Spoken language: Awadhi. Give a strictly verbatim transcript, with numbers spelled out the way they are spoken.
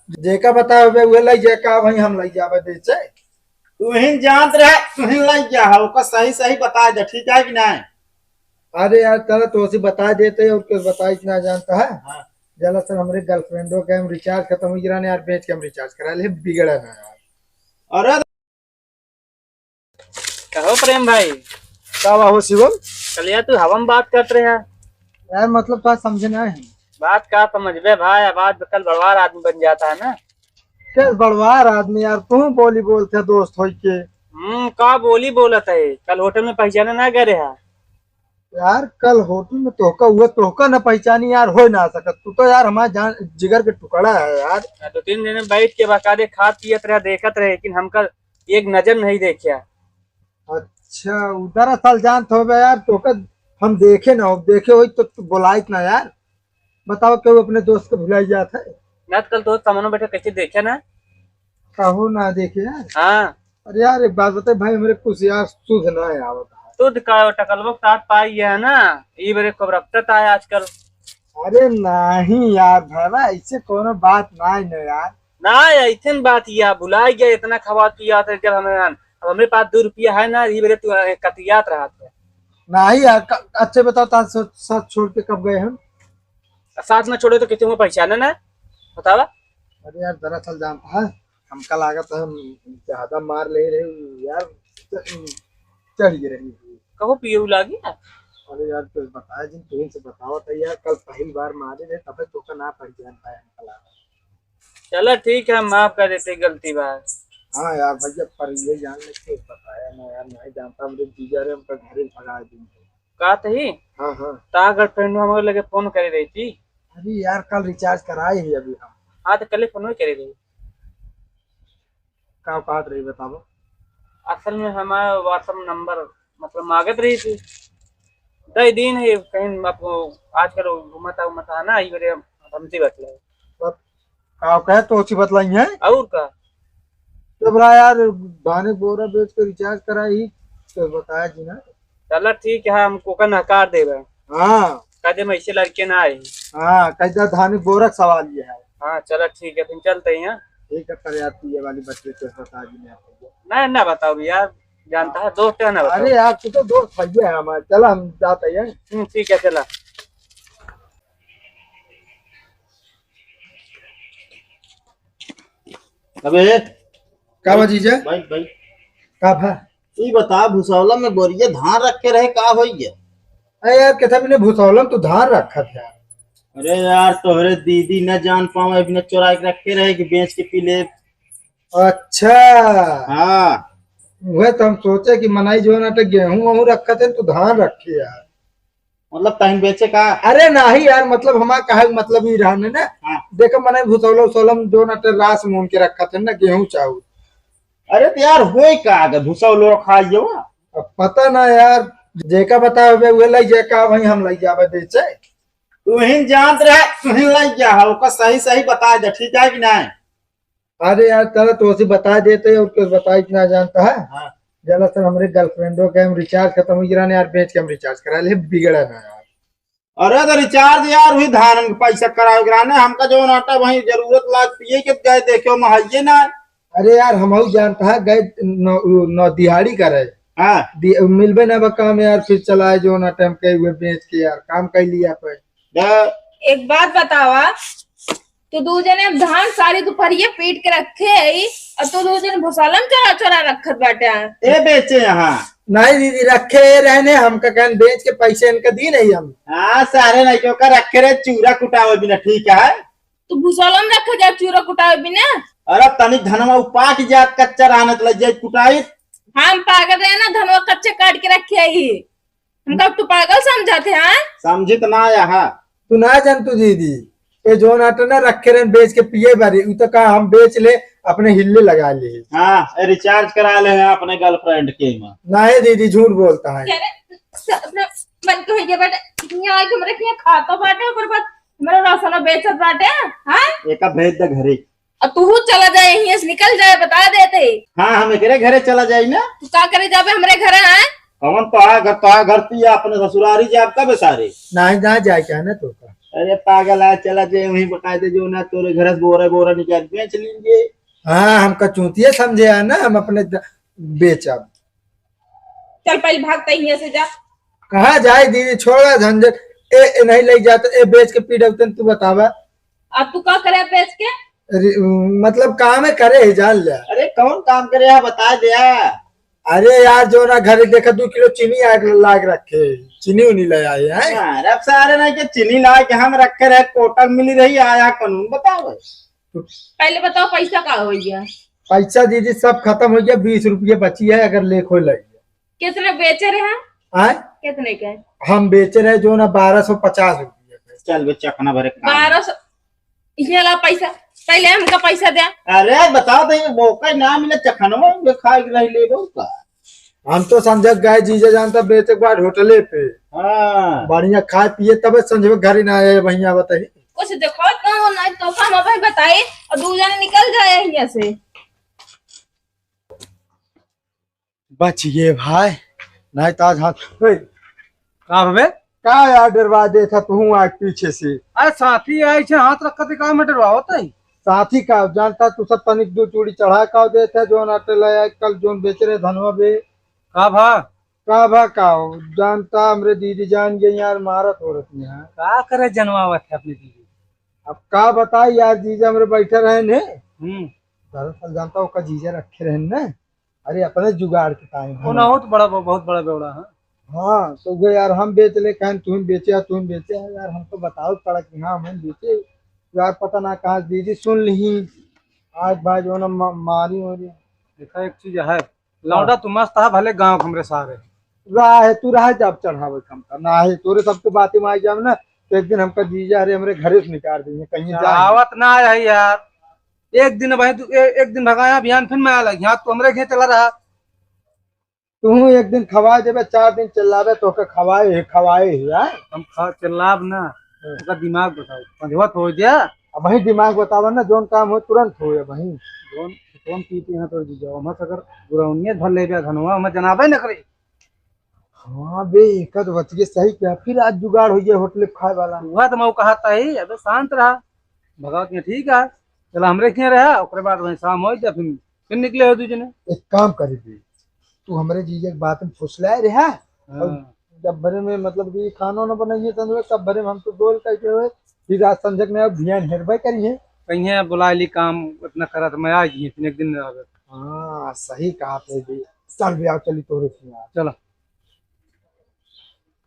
जेका बतावे बे, उहे लइ जाए का भाई, हम लइ जाबे बेचे। तू ही जानत रहे, तू ही लइ गया है, ओका सही सही बता दे, ठीक है कि नहीं? अरे यार, चला तो उसे बता देते, और कुछ बताई ना जानता है। हाँ। जला सर, हमरे गर्लफ्रेंडों के हम रिचार्ज खत्म हो गिरा यार, बेच के हम रिचार्ज करा ले, बिगड़ा ना यार। अरे कहो प्रेम भाई। का बा हो शिवम? कल यार तू हवा में बात करत रहे यार। यार मतलब का समझे ना है। बात का समझबे भाई, अब आजकल बड़वार आदमी बन जाता है ना। क्या बड़वार आदमी यार, तू बोली बोलते दोस्त होई के। हम्म, का बोली बोलत है? कल होटल में पहचाने ना गए रहे। यार कल होटल में तोहका हुआ, तोहका न पहचानी यार, हो ना सकत। तू तो यार हमारे जान जिगर के टुकड़ा है यार। दो तीन दिन में बैठ के बकायदे खात पियत रहे, देखत रहे, लेकिन हमका एक नजर नहीं देखा। अच्छा, उ दरअसल जानत होबे यार, तोहका हम देखे ना हो, देखे होई तो तू बोलाइत ना यार। बताओ, केहू अपने दोस्त के भुलाई जात है? ना तो कल दोस्त सामने बैठे कैसे देखे ना? कहो ना देखे यार। हाँ। अरे यार, एक बात बताए भाई, हमरे कुछ यार सुध ना आवत है। सुध का टकलबो के साथ पाई है ना, ई बरे खूब रखता है आजकल। अरे नहीं यार भैया, ऐसे कोनो बात ना है ना यार। ना, ऐसन बात या भुला गया, इतना खवा पिया था जब हमें, अब हमरे पास दो रुपया है ना, ई बरे तू कतियात रहा था। नहीं यार, क-, अच्छे बताओ, तार साथ, साथ छोड़ के कब गए हम? साथ में छोड़े तो किसी को पहचाने ना, बतावा। अरे यार, दरअसल जानता है, हमका लागत है हम ज्यादा मार ले रहे यार, च-, चढ़ गए रही। कहो पियऊ लागी ना। अरे यार, तो बताया जिन, तुम से बताओ तो यार, कल पहली बार मारे रहे, तबे तो का ना पहचान पाए हमका लागत। चला ठीक है, हम माफ कर देते गलती बात। हाँ यार भैया, पर ये जान ले के बताया ना यार, नहीं जानता, हमरे जीजा रे हमका घरे भगा दिन। का तही? हाँ, हाँ। ता गर्लफ्रेंड हमारे लगे फोन करे रही थी। अरे यार, कल रिचार्ज कराए ही अभी हम। हाँ, तो कल फोन करे रही। का बात रही बताओ? असल में हमारा WhatsApp नंबर मतलब मांगत रही थी, दे दीन है कहीं आपको आजकल घूमता उमता है ना, ये बड़े हमसे बतला। बस, का कहे तो अच्छी बतलाई है। और का? तो बड़ा यार, धाने बोरा बेच के रिचार्ज कराई, तो बताया जी ना। चला ठीक है, हम ओका नकार देबे। हाँ। कह दे, मैं ऐसे लड़के ना आई। हाँ, कह दे, धाने बोरा के सवाल ये है। हाँ, चला ठीक है, फिर चलते हैं। ठीक है, पर यार, तू ये वाली बतिया तो बता दी ना। नहीं, ना बताओ यार, जानता है, दोस्त है ना, बताओ। अरे यार, तू तो दोस्त भैया है हमारे, चला हम जाते हैं। हम्म, ठीक है, चला। अबे, का बा जीजा? भाई, भाई। का भा? ई बता, भुसौला में बोरिया धान रख के रहे, का होई गया? अरे यार, केथा बिना भुसौला में तू धान रखत है? अरे यार, तोहरे दीदी न जान पावे, बिना चोराई के रखे रहे कि बेच के पी ले। अच्छा। हाँ। वह तो हम सोचे कि मनाई जो ना तो गेहूं वहूं रखत है, तू धान रखे यार। मतलब तहिन बेचे का? अरे नाही यार, मतलब हमार कहे के मतलब ई रहने ना। हाँ। देखो मने भुसौलो उसौलो में जो ना ते रास मून के रखत है ना गेहूं चाउर। अरे तो यार होई का अगर भुसौलो खाइए वा? अब पता ना यार, जेका बतावे उहे लई जाए का वही हम लई जावे बेचे। तुहिन जानत रहे, तुहिन लई जा, ओका सही सही बता दे, ठीक है कि नहीं? अरे यार, चलो तो उसे बता देते और कुछ बताई कि ना जानता है। हाँ। जला सर, हमरे गर्लफ्रेंडों के हम रिचार्ज खत्म हो गिरा यार, बेच के हम रिचार्ज करा ले, बिगड़ा ना यार। अरे तो रिचार्ज यार, वही धान के पैसा करावे गिरा ने, हमका जो आटा वही जरूरत लाग पिए के गए देखे, हम हइये ना। अरे यार, हम हऊ जानता है, गए नौ, नौ दिहाड़ी करे। हाँ। दि-, मिलबे ना बा काम यार, फिर चलाए जो आटा हम कहे हुए बेच के यार, काम कर लिया पे। द- एक बात बतावा, तू दू जने अब धान सारी दुपहरिया पीट के रखे है और तू दू जने भुसालम चोरा चोरा रखत बाटे। ए बेचे यहाँ। नहीं दीदी, रखे रहने, हमका कहन बेच के पैसे इनका दी नहीं हम। हाँ सारे नहीं क्यों का रखे रहे, चूरा कुटावे बिना ठीक है। तू भुसालम रखे जा चूरा कुटावे बिना। अरे तनिक धनवा उपाट जात कच्चा रहने तो लग जाए कुटाई। हम पागल रहे ना, धनवा कच्चे काट के रखे ही। हमका तू पागल समझत है, हाँ? समझित ना यहाँ। तू ना जान तू दीदी, ये जोन आटा ना रखे रहन बेच के पिए बारी, उ तो का हम बेच ले, अपने हिल्ले लगा ले। हाँ, ये रिचार्ज करा ले हैं अपने गर्लफ्रेंड के में। ना ये दीदी झूठ बोलता है। क्या रे? स-, अपना मन को है ये बेटा, यहाँ आके मेरे के यहाँ खाता बाटे, ओकर बाद मेरा राशन बेचत बाटे, हाँ? एका भेज दे घरे। अब तू चला जाए, यहीं से निकल जाए, बता देते। हाँ, हम एकरे घरे चला जाई ना। तू का करे जाबे हमरे घरे, आए? कौन तोहार घर, तोहार घर पिया अपने ससुरारी जाब कब सारे? नहीं, ना जाए क्या ना तो का। अरे पागल है, चला जे वहीं बकायदे जो ना तोरे घर से बोरा बोरा निकाल बेच लीजिए। हाँ, हमका चूतिया समझे है ना, हम अपने द-, बेचब। चल पहले भाग तई हियां से जा। कहाँ जाए दीदी, छोड़ा झंझट। ए, ए नहीं ले जात, ए बेच के पी डरतन, तू बतावा। अब तू का करे बेच के? अरे, मतलब काम है करे है, जान ले। अरे कौन काम करे है, बता दे। अरे यार, जो ना घर देखा, दो किलो चीनी आग लाग रखे, चीनी उनी ले आए हैं। यार, अब सारे ना के चीनी ला के हम रखे रहे, कोटक मिली रही, आया कानून बताओ। पहले बताओ पैसा का हो गया? पैसा दीदी सब खत्म हो गया, बीस रुपये बची है, अगर लेख हो लग गया। कितने बेचे रहे हैं? आय? कितने के? हम बेचे रहे जो ना बारह सौ पचास रुपये के। चल बे चखना भरे काम। बारह सौ। ये ला पैसा, पहले हमका पैसा दे। अरे बताओ तो, ये मौका ना मिले चखनवा में खाए के रही लेबो का। हम तो संझक गए जीजा जानता बेचे के बाद होटले पे। हाँ। बढ़िया खाए पिए तबे संझक घरे ना आए भैया बताई। कुछ देखो तो नहीं तो हम भाई बताए और दो जने निकल जाए यहाँ से। बचिए भाई, नहीं तो आज हाथ। ओए, का बे? का यार डरवा देत है तू आग पीछे से? अरे साथी आई छे, हाथ रख के का में डरवावत है? साथी का जानता तू सब तनिक दो चूड़ी चढ़ा का देत है, जोन आटे लाया कल जोन बेच रहे धनवा बे। का भा? का भा का हो? जानता हमरे दीदी जान गई यार, मारत हो रही है। का करे जनवावत है अपनी दीदी? अब का बताई यार, जीजा हमरे बैठे रहे ने। हम्म। दरअसल जानता ओका जीजा रखे रहे ने। अरे अपने जुगाड़ के टाइम वो है। ना हो तो बड़ा, बहुत बड़ा बेवड़ा है। हाँ, तो वो यार हम बेच ले, कहें तुम बेचे या तुम बेचे है यार, हम तो बताओ पड़ा कि हाँ हम बेचे। यार पता ना कहाँ दीदी सुन ली। आज भाई जो ना मा-, मारी हो रही। देखा एक चीज है, लौंडा तू मस्त है, भले गाँव हमरे सारे। रहा है, तू रहा जब चढ़ावे कम का, ना है तोरे सबके बातें में आ जावे ना, तो एक दिन हमका जीजा अरे हमरे घरे से निकाल देंगे, कहीं जाए। आवत ना है यार, एक दिन भाई तू, ए-, एक दिन भगाया अभियान, फिर मैं आ लग, यहाँ तू हमरे घर चला रहा। तू एक दिन खवा देबे, चार दिन चिल्लाबे, तो के खवाए है, खवाए है, हाँ? हम खा, चिल्लाब ना, हाँ। ओकर दिमाग बताओ, समझवत हो जा। अब वही दिमाग बतावा ना, जोन काम हो तुरंत हो जा वही। जोन, जोन पीते हैं तो जी जाओ, हम अगर गुरौनियत भर ले जा धनवा, हम जनाबे न करे। हाँ बे, एक तो बच गए सही क्या, फिर आज जुगाड़ हो गया होटल खाए वाला। वह तो मैं कहा था ही, अबे शांत रहा, भगवत में ठीक है, चला हमरे के रहा, ओकरे बाद वहीं शाम हो जा, फिर, फिर निकले हो दू जने। एक काम करी बे, तू हमरे जीजा के बात में फुसलाए रहा। हाँ। और जब भरे में मतलब कि खाना ना बनाइए तो सब भरे में हम तो गोल करके हुए, फिर आज संझक में अब ध्यान हेरबे करिए। कहीं बुला ली काम इतना करत मैं आ गई, फिर एक दिन रह। हाँ, सही कहा थे बे। चल बे, आओ चली तोरे से यार। चलो।